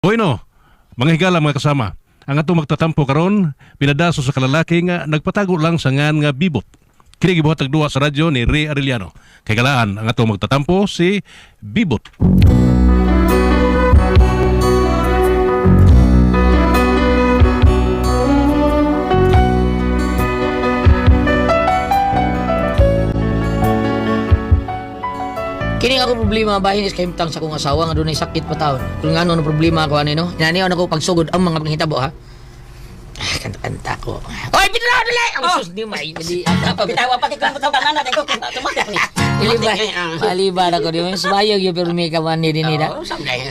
Bueno, mga higala, mga kasama, ang atong magtatampo karon pinadaso sa kalalaki nga nagpatago lang sa ngan nga Bibot. Kini gibuhat og duwa sa radyo ni Ray Arellano. Kay galaan ang atong magtatampo si Bibot. Kini ako problema bahin is kahimtang sa akong asawa nga dunay sakit pa taon. Kung ngano na problema ako ani, no. Inani ako pagsugod ang mga panghitabo, ha. Ah, kanta-kanta ko. Oy, bitaw dali. Ang sus ni may di Bitaw pa kay kung bitaw ka na ko tumak ni. Maliba, maliba na ko di mo sumayog yung pero may kaman ni dinida.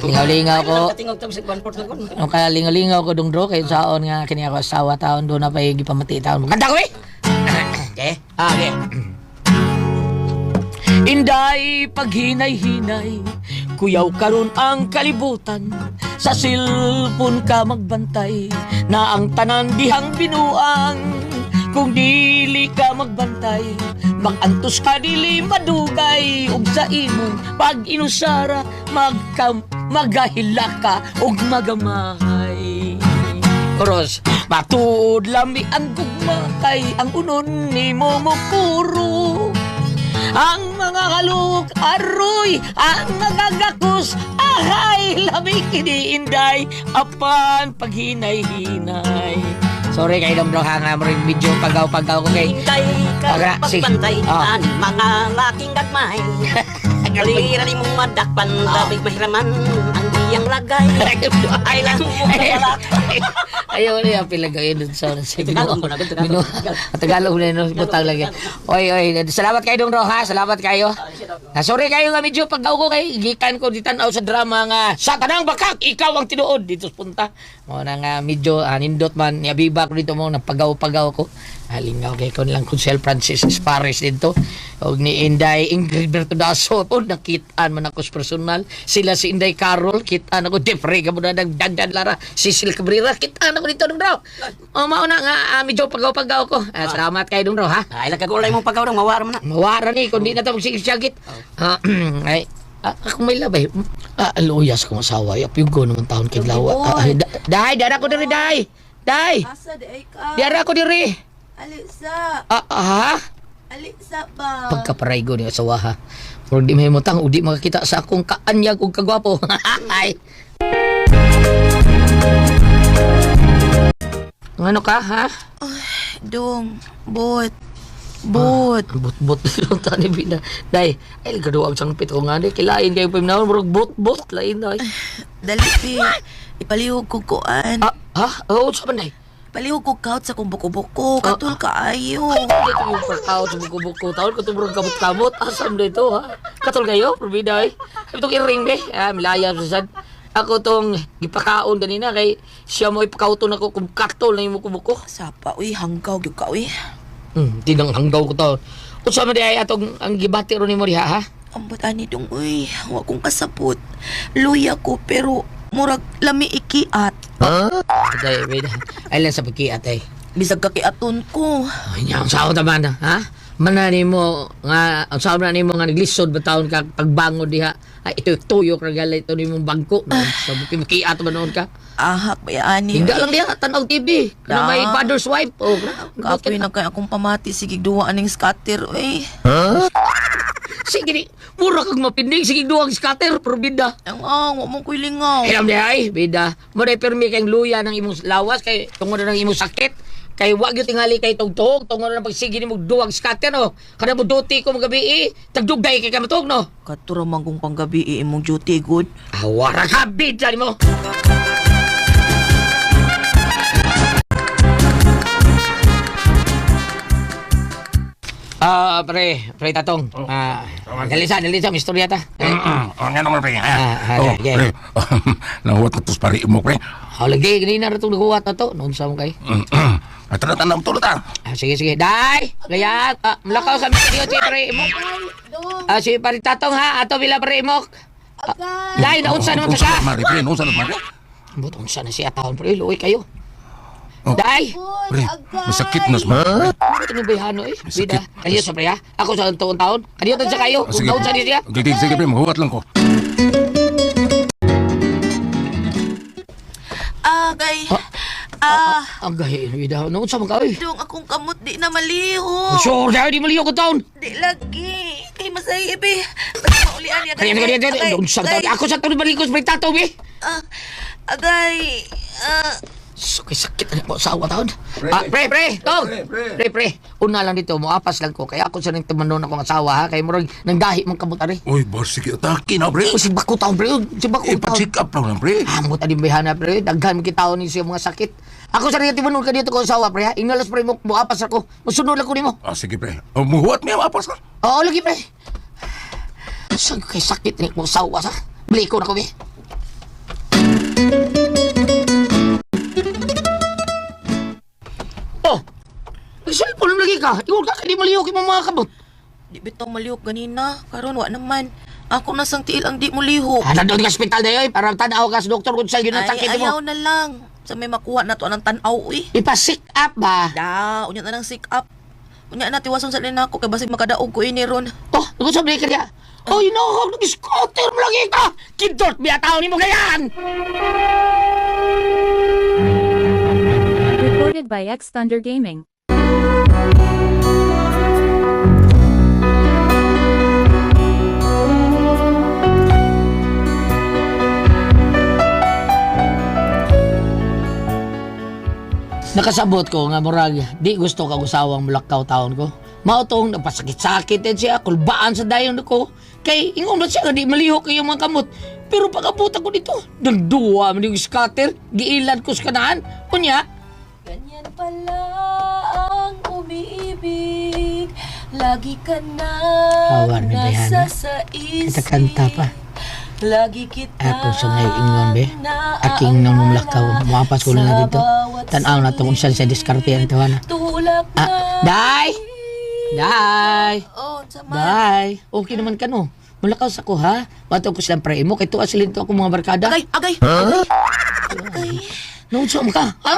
Lingaw-lingaw ko. Tingog tong sa 1/4 ko. Nung kaya lingaw-lingaw ko dong dro kay saon nga kini ako asawa taon do na pa gipamati taon. Kanta ko eh. Okay. Ah, okay. Inday paghinay-hinay, kuyaw karon ang kalibutan. Sa silpon ka magbantay, na ang tanan dihang binuang. Kung dili ka magbantay, magantos ka dili madugay. Ug sa imong pag-inusara, magkam magahila ka ug magamay. Oros, matuod lami ang gugma kay ang unon ni mo mukuro. Ang mga halok aroy, ang nagagakos, ahay, lami kiniinday, apan paghinay-hinay. Sorry kay Dong Dong, ha, nga mo rin medyo pagaw-pagaw ko kay. Hintay ka Aga, sige. pagbantay Ah. ani mga laking gagmay. Kalira ni mong madakpan labig mahiraman ang iyang lagay. Ay lang mo wala. Ayaw na yung pilagay dun sa sa Tagalog ko na, Tagalog. Tagalog na yun, butang lagi. Oy, oy, salamat kayo Dong Dong, ha. Salamat kayo. Ah, sorry kayo nga medyo pag ko kay gikan ko ditan-aw sa drama nga sa tanang bakak ikaw ang tinuod dito sa punta. Mo na nga medyo nindot man ni abiba ko dito mo nagpagaw-pagaw ko. Halingaw kay ko nilang Consel Francis Espares dito. Og ni Inday Ingrid Bertodaso po nakitaan man ako sa personal. Sila si Inday Carol kitaan ako Jeffrey Gabunan Dandan Lara Cecil Cabrera kitaan ako dito dong raw. O mao na nga medyo pagaw-pagaw ko. Ah, salamat kayo dong raw, ha. Ay lang kagulay mong pagaw dong mawara man na. Mawara ni, kundi na ito magsigit-sigit. Ah, ay, ako may labay. Ah, luyas kong asawa. Ay, apyugo naman taon kay lawa. Ah, ay, day, dara ko diri, day. Day, Asa di ay ka? dara ko diri. Alisa! Ah, ah, ha? Alisa ba? Pagkaparaygo ni asawa, ha. Pero di mahimutang, udi makakita sa akong kaanyag ug kagwapo. Ay. Ano ka, ha? Dong, bot. Bot. But-but lang tani bina. Day, ay gaduwa ang sangpit ko nga ni. Kilain kayo pa yung murag but-but lain day. Dali pi. Ipalihog ko kuan. Ah, ha? Oo, sa man day. Palihog ko kaut sa kong buko-buko. Katul kaayo. Ay, hindi ko yung pagkaot sa buko-buko. Taon ko tumurong kamot-kamot. Asam na ito, ha? Katol kayo, probida, eh. Ay, itong iring, be. Ah, milaya sa sad. Ako tong gipakaon ganina kay siya mo ipakauton ako kung katol na yung buko-buko. Sapa, uy. Hanggaw gyud ka, uy. Tinang hanggaw ko taon. Unsa man di ay atong ang gibati ron nimo diha, ha? Ambot ani dong, uy. Wa kong kasabot. Luya ko, pero murag lami ikiat. Day, wait. Ay lang sa pagkiat, ay. Bisag kakiaton ko. Ay, niya, ang sao taman, ha? Mana nimo nga ang sao na nimo nga naglisod ba taon ka pagbangon diha. Ay ito tuyok ra gali ito nimong bangko. No? So kiat ba noon ka? Ahak ba ani? Higda lang diha tanaw TV. Na may Da. father's wife. Oh, Kapoy na kay akong pamati. Sige, duwa aning scatter, uy. Sige ni, mura kag mapinding sige duwang scatter pero bida. Ang ang, wa mo ko'y lingaw. Hiram diha ay bida. Mo day permi kay luya ng imong lawas kay tungod na ng imong sakit. Kay wa gyud tingali kay tugtog tungod na pagsige nimo duwang scatter no. Kada mo duty ko magabi eh, tagdugay kay kamatog no. Katura man kong panggabi eh, imong duty good. Awara ka, bida nimo. Ah, pre, pre Tatong. Ah, dali sa, dali sa, may istorya ta. Oh, nga naman, pre. Ah, ah, Oh, okay. pre. Nahuwat na tos pari mo, pre. Oh, lagi ganina ra tong naguwat na to. Noon sa mo kay. At tara, tanaw tulot, ah. Ah, sige, sige. Day! Gaya, malakaw sa mga si pre Imok. Ah, si pare Tatong ha, ato bila pre Imok. Ah, day, naunsa naman ka Unsa sa? na, Mari, pre. Unsa na, Mari? But unsa na siya taon pre, luoy kayo. Oh. Day! Pre, masakit na sa Mari. Bakit ano bayhano eh? Bida. Kaniyo sa pre ha? Ako sa taon taon. Kaniyo sa kayo. Ah, Kung taon sa niya. Sige, sige, pre. Mahuwat lang ko. Agay. Ah, Ang gahi, bida. Noon sa mga oy. dong akong kamot di na maliho. Sure, dahil di maliho ko taon. Di lagi. Kay masay ibi. Maulian niya. Kaya, kaya, kaya, kaya. Sa taon. Ako sa taon balikos, may tataw, eh. Ah, agay. Ah, So, kay sakit na po sa awa taon. Ah, pre, pre, tong. Pre, pre. Pre, pre. Una lang dito, moapas lang ko. Kaya ako sa nang tumanon akong asawa, ha. Kaya murag, nang dahi mong kamot, ari. Uy, boss, sige, atake na, pre. O, si bako taon, pre. Si bako Eh, taon. pa-check up lang lang, pre. Amot ani bayhana pre, daghan kita ni siya mga sakit. Ako sa rin timanon ka dito ko asawa pre ha. Ingnalas pre mo moapas ako. Mosunod lang ko nimo. Ah, sige, pre. Oh, muhuat mi ang apas ka. Oo, lagi pre. Saan kay sakit ni mo asawa sa? Bliko na ko be. Oh. Nag-cellphone lagi ka. Ingon ka kay di malihok imong mga kabot. di bitaw malihok ganina. Karon wa naman. Ako na sang tiil ang di mo lihok. Ah, nandun ka ospital na yun. Parang tanaw ka sa doktor kung sa yun ang Ay, sakit mo. ayaw na lang. Sa may makuha na to ang tan-aw eh. Ipa-sick up ba? Da, unya na lang sick up. Unya na tiwason sa linako kay basig makadaog ko ini ron. Oh, nag-usap na kaya. Oh, you know, nag-scooter mo lagi ka! Kidort, biya tao ni mo ngayon! Recorded by X Thunder Gaming. Nakasabot ko nga murag, di gusto kag usawang mulakaw taon ko. Mao tong nagpasakit-sakit din siya, kulbaan sa dayon ko. Kay ingon man siya nga di malihok yung mga kamot. Pero pag-abot ako dito, nagduwa man yung scatter, giilad ko sa kanaan. Unya, Ganyan pala ang umiibig. Lagi ka na Awan ni Diana. nasa sa isip. Kanta-kanta pa. Lagi kita Ako sa ngay ingon be. Aking nang mamlakaw, mapas ko na dito. Tanaw na itong unsan sa diskarte ang tawana. Tulak Ah, Day! Day! Oh, sama. Day! Okay naman ka no. Mulakaw sa ko ha. Bato ko silang pre mo. Kay tuwa sila dito ako mga barkada. Agay, agay, agay. Agay. Naunsa mo ka? Ha?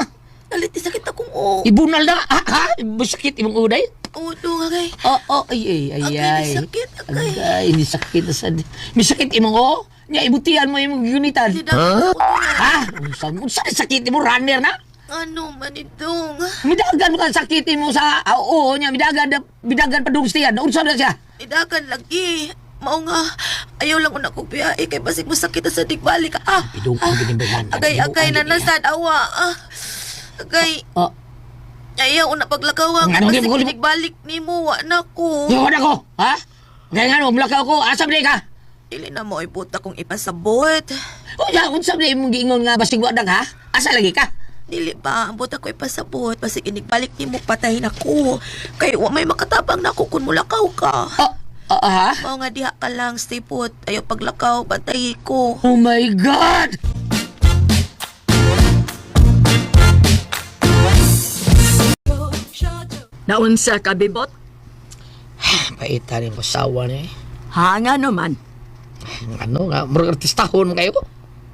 Alit, sakit akong o. Ibunal na? Ha? Ha? Sakit imong uday? Oh, dong, agay. Oo, oh, ay, ay, ay, Agay, ay. di sakit, agay. Agay, di sakit. May sakit imong o. Nya, ibutian mo imong unitan. Di dapat ako dong. Ha? Unsa, unsa sakit imo runner na? Ano man itong? Midagan mo ka sakit mo sa ah, oo nya midagan midagan pa dungstian. Unsa na siya? Idagan lagi. Mao nga, ayaw lang una kong biyahe kay basig mo sakit sa digbalik. Ah, Pidong ang ginimbayan. agay, agay, nanasad, awa. Ah, agay, Oh, ayaw una paglakaw. Nga, ano, Basig di mo- digbalik ni mo, wa na ko. Yawan ako, ha? Kaya nga no, mulakaw ko, asa ba ka? Dili na mo ibuta kong ipasabot. O ya, unsa ba imong giingon nga basig wa ha? Asa lagi ka? Dili ba, ang buta ko ipasabot. Basig inigbalik ni mo, patayin ako. Kay wa may makatabang na ako kung mulakaw ka. Oh, oh, ha? Mao nga diha ka lang, stay put. Ayaw paglakaw, bantayi ko. Oh my God! Naunsa ka, Bibot? Paita rin ko sawa na eh. Ha, nga naman. Ano nga, murag artistahon mo kayo.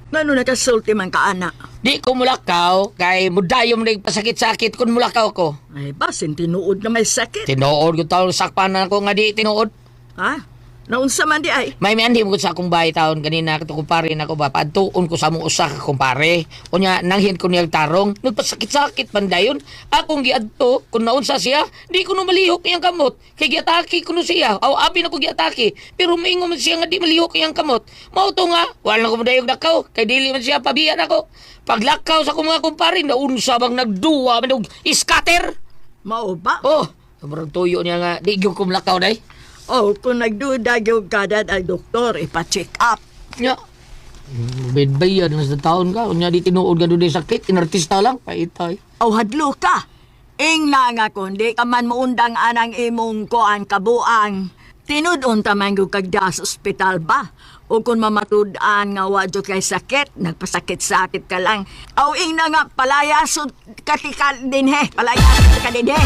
Ngano nakasulti man ka, ana? Di ko mulakaw, kay mudayom na pasakit-sakit kung mulakaw ko. Ay, basin tinuod na may sakit. Tinuod ko taon, sakpan na ako nga di tinuod. Ha? Naunsa man di ay? May miandi mo sa akong bahay taon kanina kato kumpare nako ba padtuon ko sa among usa ka kumpare. Unya nanghin ko niyang tarong, nagpasakit-sakit man dayon. Akong giadto kun naunsa siya, di ko no malihok iyang kamot. Kay giatake ko no siya. Aw abi na ko giatake, pero moingon man siya nga di malihok iyang kamot. Mao to nga, wala na ko modayog dakaw kay dili man siya pabiyan ako. Paglakaw sa akong mga kumpare, naunsa bang nagduwa man og scatter. Mao ba? Oh, murag tuyo niya nga di gyud ko mulakaw day. Oh, kung nagduda gyud ka dad ay doktor, ipa-check up. Nya. Bedbayan na sa taon ka. Unya di tinuod ka doon sakit. Inartista lang. Paitay. Aw hadlo ka. Ingna nga kundi ka man muundang anang imong kuan kabuang. Tinud-on ta man gyud kag da sa ospital ba? O kung mamatud-an nga wa jud kay sakit, nagpasakit-sakit ka lang. Aw ingna nga palayasod ka tika dinhe, palayasod ka dinhe.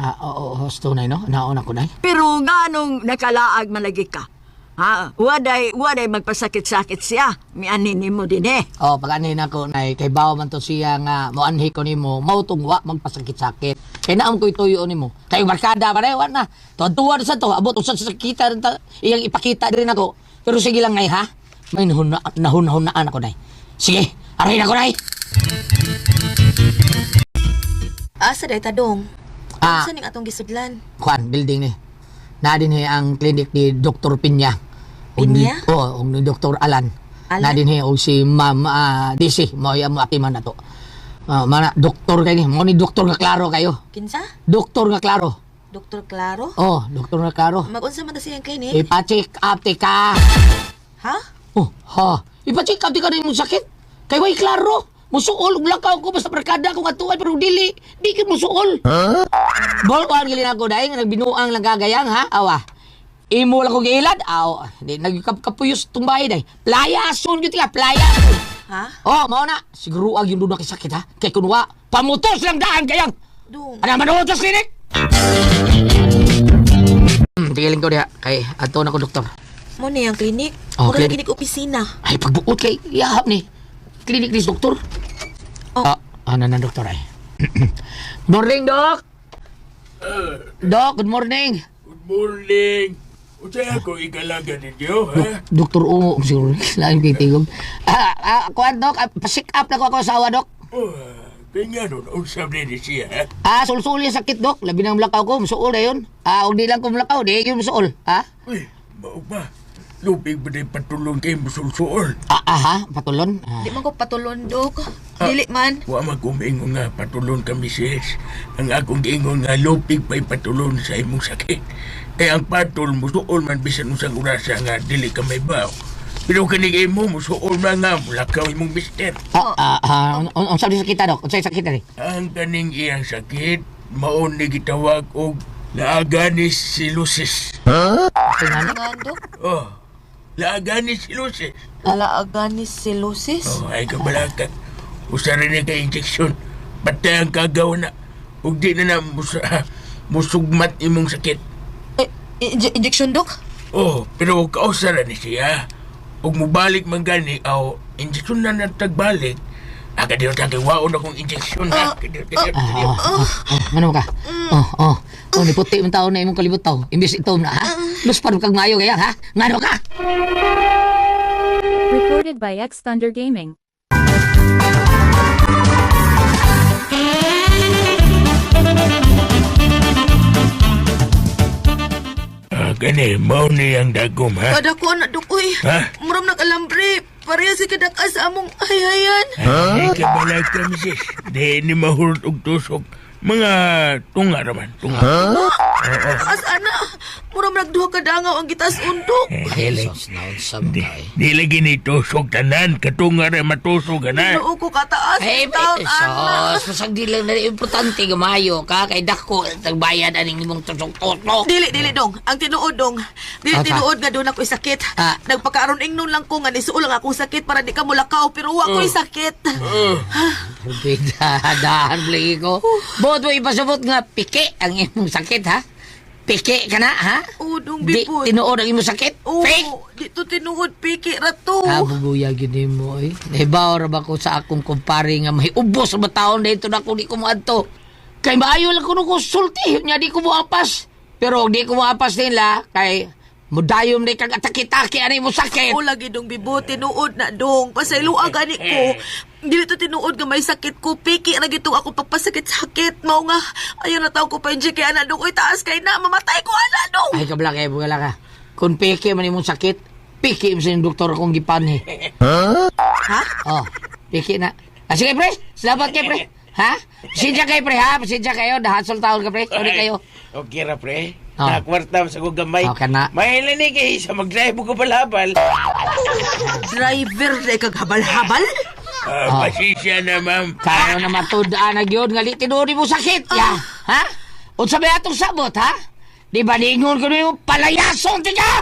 Ah, oo, oo, hosto na no? Naon ako na. Pero nga nung nakalaag malagi ka. Ha? Waday magpasakit-sakit siya. Mianin mo din eh. Oh, pag anin ako nay kay bawo man to siya nga moanhi ko nimo, mao tong wa magpasakit-sakit. Kay naam ko ituyo nimo. Kay barkada pare wa na. Tuwan sa to, abot usad sa kita rin ta, iyang ipakita din ako. Pero sige lang ngay ha. May nahuna, nahunahunaan ako nay. Sige, aray na ko nay. Asa day tadong? Ah. Asa ning atong gisudlan? Kuan, building ni. Na din ang clinic ni Dr. Pinya. Og ni- Pinya? Oo, og ni Dr. Alan. Alan? Na din og si Ma'am DC, mao mo atiman na to. Ah, mana doktor kay ni, mo ni doktor nga klaro kayo. Kinsa? Doktor nga klaro. Dr. Claro? Oh, doktor nga klaro. Magunsa man ta siyang clinic? Ipa-check up ti ka. Ha? Oh, ha. Ipa-check up ti ka na imong sakit. Kay way klaro. Musuol ug lakaw ko basta barkada ko atuan pero dili di kid musuol. Huh? Bol kuan gilin ako dai nga nagbinuang lang gagayang ha. Awa. Imo lang ko giilad. Aw, di nagkapuyos tumbay dai. Playason gyud ka, playason. Ha? Oh, mao na. Siguro ag yung doon na sakit ha. Kay kunwa, pamutos lang daan kayang. Dong. Ano man sa clinic? Tigilin ko diha kay adto na ko doktor. Mo ni ang clinic? Oh, Mura clinic. lagi ni opisina. Ay, pagbuot kay yahap ni. Clinic ni doktor. Oh. Ah, ano na doktor ay. Morning, Doc. Doc, good morning. Good morning. Unsay ako ikalaga ninyo, ha? Doktor Ungo, siguro. Lain kay tigog. Kuan, Doc, pa-check up na ko ako asawa, Doc. Oh, kaya nun, unsa ni siya, ha? Ah, sulsul yung sakit, Doc. Labi na mulakaw ko, musuol na yun. Ah, og di lang ko mulakaw, di yun musuol. Ha? Uy, mao ba? Lupig ba din patulong kay musulsuol? Ah, aha, patulon. Ah. Di man ko patulon, Dok. Dili man. Wa man ko maingon nga patulon ka, misis. Ang akong giingon nga lupig pa'y patulon sa imong sakit. Eh, ang patol, musuol man bisan usang orasa nga dili ka may baw. Pero kanig imo, musuol man nga, mulakaw imong mister. Unsa di sakit, Doc? Unsa sakit ni? Ang kaning iyang sakit, maon ni gitawag og laaganis silusis. Tingnan. Nga, Dok. Oh, laaganis silusis. Lalaaganis silosis? Oh, ay kabalaka. Usa rin ni kay injection. Patay ang kagawa na. Ug di na na musugmat imong sakit. Eh, injection, Dok? Oh, pero kausa ra ni siya. Ug mubalik man gani aw injection na natagbalik. Aga di ta kay waon akong injection ha. Kadiyo, kadiyo, kadiyo. Oh, ano ka? Oh. Oh, ni puti man taon na imong kalibot taw. Imbis itom na, ha? Luspad kag maayo kaya, ha? Ngano ka? Recorded by X Thunder Gaming. Ah, gani mao ni ang dagom ha. Kada ko na, Dok, uy. Ha? Muram nag-alambre. Pareha si kadak sa among ayayan. Ay, kabalaka misis. Di ni mahurot og tusok. Mga tunga raman, tunga. As ana, muram nagduha ka dangaw ang gitas undok. Eh, dili. Sos, naon sa mga eh. Di lagi ni tusok tanan, katunga ra matusok ana. Ginoo ko kataas. Eh, taon, ana. sos, masag di lang na importante gamayo ka kay dako tagbayad aning imong tusok-tusok. Dili, dili, dong. Ang tinuod, dong. Dili Asa? tinuod nga doon ako'y sakit. Ah. Nagpakaaron ingnon lang ko nga nisuol ang akong sakit para di ka mulakaw pero wa ko'y sakit. Bida, dahan lagi ko. Buot mo ipasubot nga piki ang imong sakit ha? Piki ka na ha? Oo, dong, Di bipod. tinuod ang imong sakit? Oo, Fake! dito tinuod piki ra to. Ah, bubuya gini mo eh. Nahibaw ra ba ko sa akong kumpare nga may ubos sa taon dito na kung di ko moadto. Kay maayo lang kuno ko sulti nya di ko moapas. Pero di ko moapas nila kay mudayom ni kag ataki-taki ani mo sakit. O lagi dong bibo, tinuod na dong. Pasayloa gani ko. Dili to tinuod nga may sakit ko. Piki ra gitong ako pagpasakit-sakit. Mao nga, ayaw na tao ko pa inject kay ana dong. Uy, taas kay na. Mamatay ko ana dong. Ay kabla kay bugala ka. Kung piki man imong sakit, piki mo sa inyong doktor akong gipanhi. Ha? Oh, piki na. Ah, sige pre, salamat kay pre. Ha? Pasensya kayo pre ha, pasensya kayo. Nahasol taon ka pre. Sorry kayo. Okay ra pre. Oh. Nakwarta sa kong gamay. Okay na. Mahilan ni kay sa mag-drive ko palabal. Driver na kag habal-habal? Ah, pasensya na ma'am. Karon na matud-an na gyud nga di tinuod mo sakit ya. Ha? Unsa may atong sabot ha? Di ba ningon ko nimo palayason tika?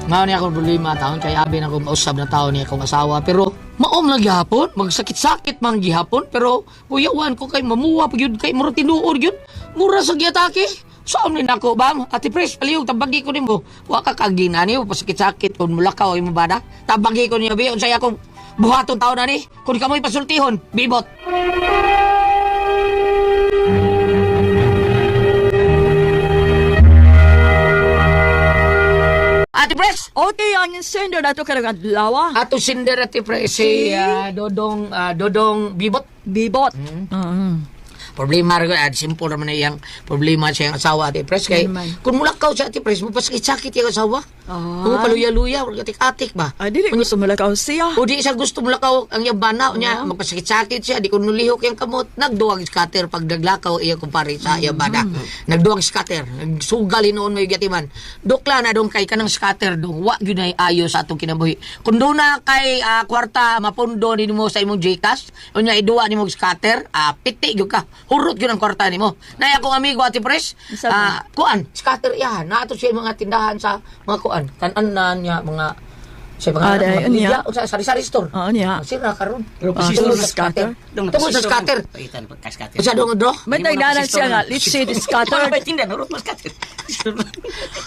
Mao ni akong problema taon kay abi na akong mausab na taon ni akong asawa pero maom lang gihapon magsakit-sakit man gihapon pero kuyawan ko kay mamuwa pa gyud kay mura tinuod gyud mura sa giatake saan ni nako bam ate pres palihog tabagi ko nimo wa ka kaginani pasakit-sakit kun mulakaw imo bana tabagi ko niyo bi unsay akong buhaton taon ani kun kamoy pasultihon bibot. Ang sender nato karong adlaw. Ato sinder ati pre si Dodong Dodong Bibot. Bibot. Problema ra gud, simple ra man iyang problema sa iyang asawa ati pres kay Ano man? kung mulakaw siya ati pres mupasakit-sakit iyang asawa. Ah. Kung paluya-luya, atik-atik ba? Ay, dili gusto mo lakaw siya. O di siya gusto mulakaw ang iyang bana niya, magpasakit-sakit siya, di ko nulihok iyang kamot. Nagduwag scatter pag naglakaw iya kumpare sa iyang bana. Nagduwag scatter, nagsugal hinuon mo yung gatiman. Dukla na dong kay kanang scatter dong, wa gyud ay ayo sa atong kinabuhi. Kung doon na kay kwarta mapundo nimo sa imong GCash, unya iduwa nimo og scatter, piti gyud ka. Hurot gyud ang kwarta nimo. Nay akong amigo Ate Pres, Isa ba? kuan, scatter iya, naa to siya mga tindahan sa mga kuan, kanan niya mga sa mga Ah, dahil, mga niya. media, o sa sari-sari store. Oo, niya. Ah, sira karon. Ah, Tungod sa scatter. scatter. Tungod sa scatter. Usa dong draw? May tagdanan siya nga, let's see the scattered.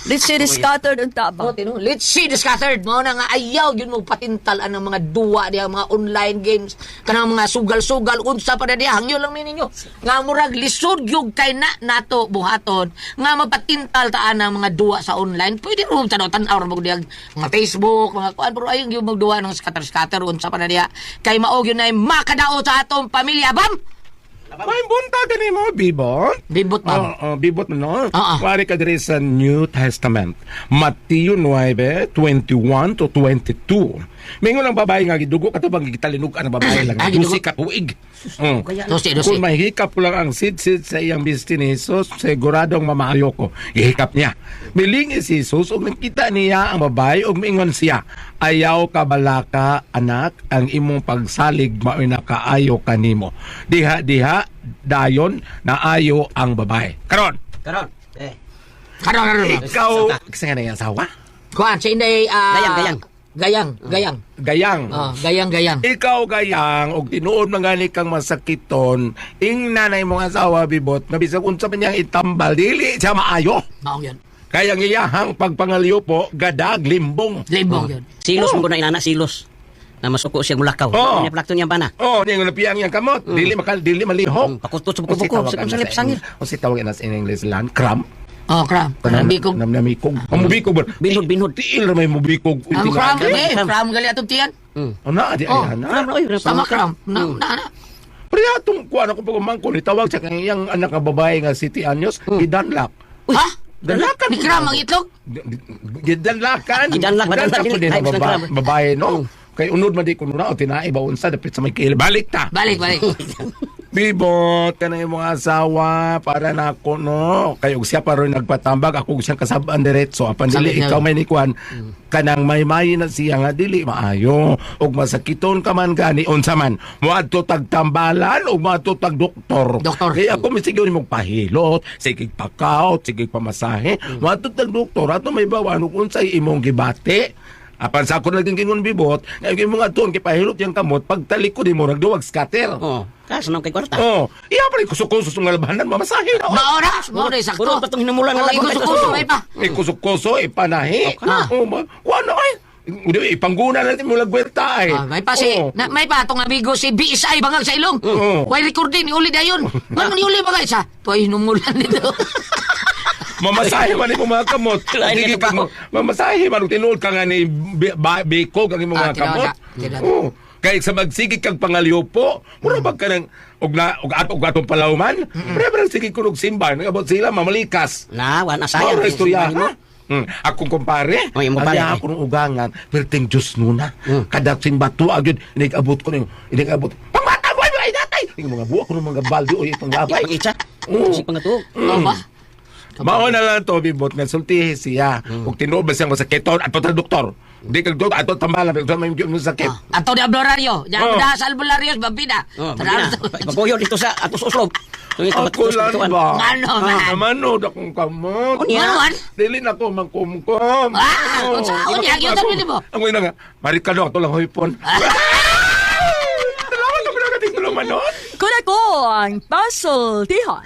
Let's see the scattered unta Oh, ba? tino. Let's see the scattered. Mao na nga ayaw yun mo patintal ang mga duwa diya, mga online games, kanang mga sugal-sugal unsa pa na diya hangyo lang ni ninyo. Nga murag lisod gyud kay na nato buhaton nga mapatintal ta ang mga duwa sa online. Pwede ro tanaw tan-aw ra mo diya mga Facebook, mga kuan pero ayaw gyud magduwa ng scatter-scatter unsa pa na diya. Kay mao gyud nay makadaot sa atong pamilya, bam. May buntag ka nimo, Bibot. Bibot bam. Oo, bibot mo, no? Oo. Wari ka diri sa New Testament. Mateo 9, 21 to 22. Mingon ang babae nga gidugo kato bang gitalinog ang babae lang. Ah, gidugo. Dusi ka tuig. Mm. Dosi, dosi. Kung mahikap ko lang ang sidsid sa iyang bisti ni Jesus, siguradong mamaayo ko. Gihikap niya. Miling si Jesus ug nakita niya ang babae ug miingon siya, ayaw ka balaka anak, ang imong pagsalig mao'y nakaayo kanimo. Diha diha dayon naayo ang babae. Karon, Karon. Eh. Karon karon. ikaw kasi nga na iyang asawa? Kuan sa inday Gayang, gayang. Gayang, gayang. Gayang. Oh, gayang, gayang. Ikaw gayang og tinuod man gani kang masakiton, ing nanay mong asawa bibot nga bisag unsa man niyang itambal dili siya maayo. Maong yun. Kaya ang iyahang pagpangalyo po, gadag, limbong. Limbong yun. Silos mo ko na inana silos. Na masuko siya mulakaw. Oo. Niya plakton niyang bana. Oh, niya nga napiyang iyang kamot. Dili makal, dili malihok. Pakutot sa buko-buko, Unsay sa tawag salip na sangil. Unsay tawag na sa English land? Cramp? Oh, kram. Bikog. Namnamikog. Ang mubikog ba? Binhod, binhod. Tiil ra may mubikog. Ang kram, eh, kram gali atong tiyan. Ano, di Oh, ay na. Kram na, oy, Sama kram. Na, na, na. Pero atong kuan ako pagumangkon, itawag siya kang iyang anak nga babae nga City Anyos, gidanlak. Ha? Danlakan. Ni kram ang itlog? Gidanlakan. Gidanlak, madanlak, ko din dili. ang Ay, babae, kram. babae, no? Kay unod man di ko na o tinae ba unsa dapit sa may kail. Balik ta. Balik, balik. Bibot ka na imong asawa para na ako no. Kay og siya pa ron nagpatambag ako og siyang kasab-an diretso apan Sabi dili niya. ikaw may nikuan kanang maymay na siya nga dili maayo og masakiton ka man gani unsa man moadto tag tambalan og moadto tag doktor. Doktor. Kay ako misigyo nimo pahilot, sige pakaot, sige pamasahe. Moadto tag doktor ato may bawan ug unsay imong gibati. Apan sa ako naging kingon bibot, nga imong adtuon kay pahilot yang kamot pagtalikod nimo nagduwag scatter. Oh, kaso nang kay kwarta. Oh, iya pa rin kuso-kuso sa mga labanan, mamasahe na. Maora, maora sakto. Puro patong hinumulan nga Oh, labong ikuso-kuso, may pa. Eh, kuso-kuso, ipanahi. Ah. Oh, ma, kuano ay. Hindi, ipangguna natin mula gwerta ay. Ah, may pa si, Oh. na, may pa atong amigo si BSI bangag sa ilong. Oo. Way recording ni uli dayon. Ngano ni uli bangag sa? Tuay hinumulan nito. Mamasahe man imong mga kamot. Lain Sige ka ka mo. Mamasahe man ug tinuod ka nga ni bikog ang imong Ah, mga kamot. tinood, tinood. Oh. Kay sa magsige kag pangalyopo, mura ba ka ng og na og ato og atong palawman? Mura ba sige kunog simba, nagabot sila mamalikas. Na, wala sayang. Mao ra istorya ha? Akong kumpare, Oh, imong kumpare, ang eh. ako ng ugangan, perting Diyos nuna. Kada simba tuag yun, inigabot ko niyo, inigabot. Pangmata mo, ay datay! Yung mga buwa ko ng mga balde, o itong labay. Pang-itsa. Oo. Sige pangatuog. Oh, ba? Mao na lang to, bibot, nga sultihi siya. Kung tinuod ba siyang masakiton, ato ta doktor. Di kag doktor, ato tambalan, pero may yung sakit. Ah, ato ni Ablораrio. Diyan Oh. oh. sa Albolarios, babida. Oh, bagina. Pagoyo dito sa atos uslog. Ako lang ba? Ano man? Namanod akong kamot. Oh, niya. Ano man? Dili na ko mangkumkum. Ah, Oh. kung saan niya, gyud sabi nimo. Ang ina nga, marit ka do, ato lang hoypon. Salamat ako na kating tulumanon. Kun ako ang pasultihan.